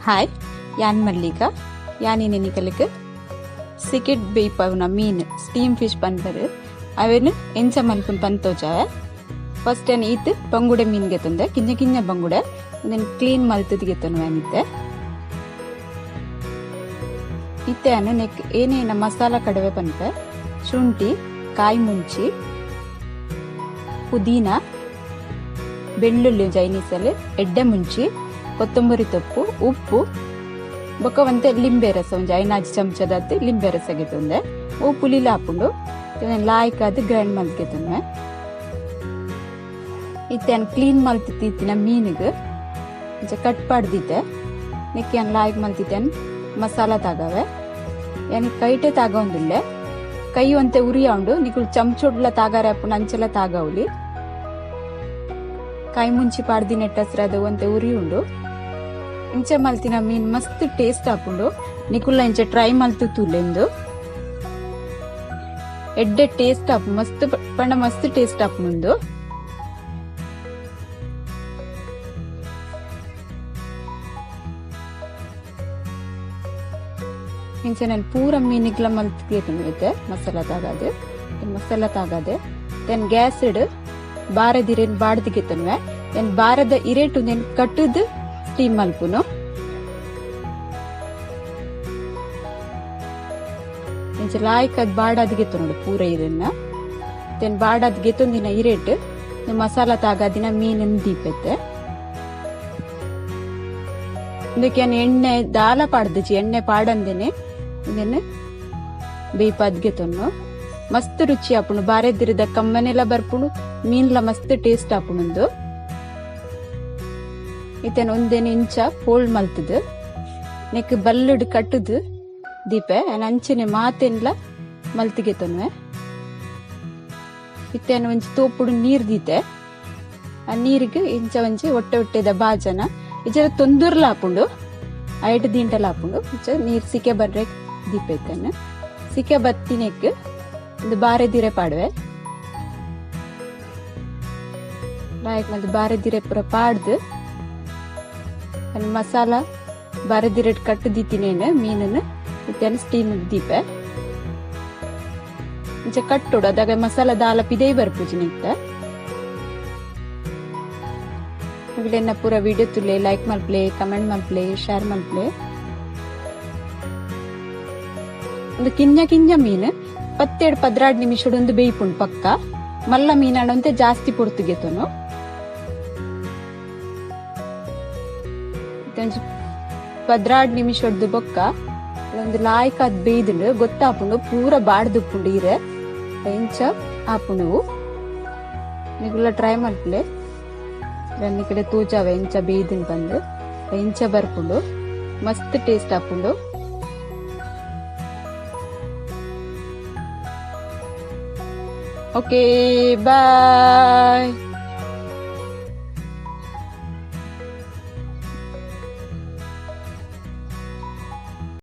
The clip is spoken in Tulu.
ಹಾಯ್, ಯಾನ್ ಮಲ್ಲಿಕಾ. ಯಾನ್ ನಿಕಲೆಗ್ ಸಿಕೆಟ್ ಬೇಯ್ಪವುನ ಮೀನ್, ಸ್ಟೀಮ್ ಫಿಶ್ ಪನ್ಪೆರ್. ಅವೆನ್ ಎಂಚ ಮನ್ಪುನ್ ಪಂದ್ ತೋಜಾವೆ. ಫಸ್ಟ್ ಯಾನ್ ಈತ್ ಬಂಗುಡೆ ಮೀನ್ ಗೆತೊಂದೆ, ಕಿಂಜ ಕಿಂಜ ಬಂಗುಡೆ. ಉಂದೆನ್ ಕ್ಲೀನ್ ಮಲ್ತುದು ಗೆತೊನುವೆ ಇತ್ತೆ. ಇತ್ತೆ ಯಾನ್ ನೆಕ್ ಏನೇನ ಮಸಾಲ ಕಡವೆ ಪನ್ಪೆ. ಶುಂಠಿ, ಕಾಯಿ ಮುಂಚಿ, ಪುದೀನ, ಬೆಳ್ಳುಳ್ಳಿ ಜೈನೀಸಲ್, ಎಡ್ಡೆ ಮುಂಚಿ, ಕೊತ್ತಂಬರಿ ತೊಪ್ಪು, ಉಪ್ಪು, ಬೊಕ್ಕ ಒಂತೆ ಲಿಂಬೆ ರಸ, ಒಂಜಿ ಐನಾಜಿ ಚಮಚದಾತ್ ಲಿಂಬೆ ರಸ ಗೆತೊಂದೆ. ಓ ಪುಲಿಲ ಆಪುಂಡು. ಲಾಯ್ಕ್ ಆದ್ ಗ್ರೈಂಡ್ ಮಲ್ತ್ ಗೆತೊನುವೆ. ಇತ್ತೆ ಯಾನ್ ಕ್ಲೀನ್ ಮಲ್ತ್ ದೀತಿನ ಮೀನುಗ್ ಇಂಚ ಕಟ್ ಪಾಡ್ದಿತ್ತೆ. ನೆಕ್ ಯಾನ್ ಲಾಯ್ಕ್ ಮಲ್ತಿತ್ತೇನ್ ಮಸಾಲ ತಾಗವೆ. ಯಾನ್ ಕೈಟೆ ತಾಗೊಂದುಲ್ಲೆ. ಕೈ ಒಂತೆ ಉರಿಯ ಉಂಡು. ನಿಕುಲು ಚಮಚೊಡ್ಲ ತಾಗಾರೆ ಆಪುಂಡು, ಅಂಚಲ ತಾಗವಲಿ. ಕಾಯಿ ಮುಂಚಿ ಪಾಡ್ದಿನೆಟ್ಟಸ್ರದ ಒಂತೆ ಉರಿ ಉಂಡು. ಇಂಚ ಮಲ್ತಿನ ಮೀನ್ ಮಸ್ತ್ ಟೇಸ್ಟ್ ಆಪುಂಡು. ನಿಕುಲ್ಲ ಇಂಚ ಟ್ರೈ ಮಲ್ತು ತೂಲೆಂದು. ಎಡ್ಡೆ ಟೇಸ್ಟ್ ಆಪು, ಮಸ್ತ್ ಪಂಡ ಮಸ್ತ್ ಟೇಸ್ಟ್ ಆಪುಂಡು. ಇಂಚ ನಾನು ಪೂರ ಮೀನಿಗ್ಲ ಮಲ್ತ್ ಇತ್ತೆ ಮಸಾಲ ತಾಗದು, ಮಸಾಲ ತಾಗದೆ. Then gas ಇಡ್ ಬಾರದ ಇರೆನ್ ಬಾಡ್ದ್ ಗೆತೊನುವೆ. Then ಬಾರದ ಇರೆಟ್ ಉಂದೆನ್ ಕಟ್ಟುದು ಸ್ಟೀಮ್ ಮಲ್ಪುನು. ಇಂಚ ಲಾಯ್ಕ್ ಅದ್ ಬಾಡಾದ್ ಗೆತೊನೊಡು ಪೂರ ಇರೆನ್ನ. Then ಬಾಡಾದ್ ಗೆತೊಂದಿನ ಇರೆಟ್ ಮಸಾಲ ತಾಗಾದಿನ ಮೀನನ್ ದೀಪೆತ್ತೆ. ಉಂದಕ್ಕೆ ಯಾನ್ ಎಣ್ಣೆ ದಾಲ ಪಾಡ್ದಿಜಿ. ಎಣ್ಣೆ ಪಾಡಂದೇನೆ ಉಂದೆನ್ ಬೇಯ್ಪಾದ್ ಗೆತೊನ್ನು. ಮಸ್ತ್ ರುಚಿ ಆಪುಂಡು. ಬಾರೆದಿರದ ಕಮ್ಮನೆಲ ಬರ್ಪುಂಡು, ಮೀನ್ಲ ಮಸ್ತ್ ಟೇಸ್ಟ್ ಆಪುಂಡು. ಇತ್ತೇನ್ ಉಂದೆನ್ ಇಂಚ ಫೋಲ್ಡ್ ಮಲ್ತುದು ನೆಕ್ ಬಲ್ಲುಡ್ ಕಟ್ಟುದು ದೀಪೆ. ಅಂಚನೆ ಮಾತೆನ್ಲ ಮಲ್ತ್ ಗೆತೊನುವೆ. ಇತ್ತೇನ್ ಒಂಜಿ ತೋಪುಡು ನೀರ್ ದೀತೆ. ಆ ನೀರಿಗೆ ಇಂಚ ಒಂಜಿ ಒಟ್ಟೆ ಒಟ್ಟೆದ ಬಾಜನ ಇಜರ ತೊಂದುರ್ಲ ಆಪುಂಡು, ಐಟ್ ದಿಂಟಲ ಆಪುಂಡು. ಇಂಚ ನೀರ್ ಸಿಕೆ ಬರ್ರೆ ದೀಪೆ. ಇತ್ತೇನ್ ಸಿಕೆ ಬತ್ತಿನೆಕ್ ಒಂದು ಬಾರೆದಿರೆ ಪಾಡುವೆ. ಲಾಯ್ಕ್ ಮಲ್ತ್ ಬಾರೆದಿರೆ ಪೂರ ಪಾಡ್ದು ಮಸಾಲ ಬಾರೆದಿರೆಟ್ ಕಟ್ಟು ದೀತಿನೇನು ಮೀನನ್ನು ಇತ್ತೇನು ಸ್ಟೀಮ್ ದೀಪೆ. ಇಂಚ ಕಟ್ಟೋಡು, ಅದಾಗ ಮಸಾಲ ದಾಲ ಪಿದೈ ಬರ್ಪುಜಿ ನೆಕ್ತ. ನಿಗಲೆನ್ನ ಪೂರ ವಿಡಿಯೋ ತುಲೆ, ಲೈಕ್ ಮಲ್ಪ್ಲೆ, ಕಮೆಂಟ್ ಮಲ್ಪ್ಲೆ, ಶೇರ್ ಮಲ್ಪ್ಲೆ. ಒಂದು ಕಿಂಜ ಕಿಂಜ ಮೀನು ಪತ್ತೆರಡು 12 ನಿಮಿಷಡ್ ಒಂದು ಬೇಯ್ಪುಂಡು ಪಕ್ಕ. ಮಲ್ಲ ಮೀನಾಡಂತೆ ಜಾಸ್ತಿ ಪೊರ್ತುಗೆತೊನು. ಒಂಜಿ 12 ನಿಮಿಷಡ್ದು ಬೊಕ್ಕ ಒಂದು ಲಾಯ್ಕ್ ಅದ್ ಬೇಯ್ದುಂಡು, ಗೊತ್ತಾಪುಂಡು. ಪೂರ ಬಾಡ್ದುಪ್ಪುಂಡು ಇರೆ. ಇಂಚ ಆಪುಂಡು. ನಿಗುಲ ಟ್ರೈ ಮಲ್ಪುಲೆ. ಈ ಕಡೆ ತೋಜಾವೆ ಇಂಚ ಬೇಯ್ದುಂಡು ಬಂದು ಇಂಚ ಬರ್ಪುಂಡು. ಮಸ್ತ್ ಟೇಸ್ಟ್ ಆಪುಂಡು. Okay, bye.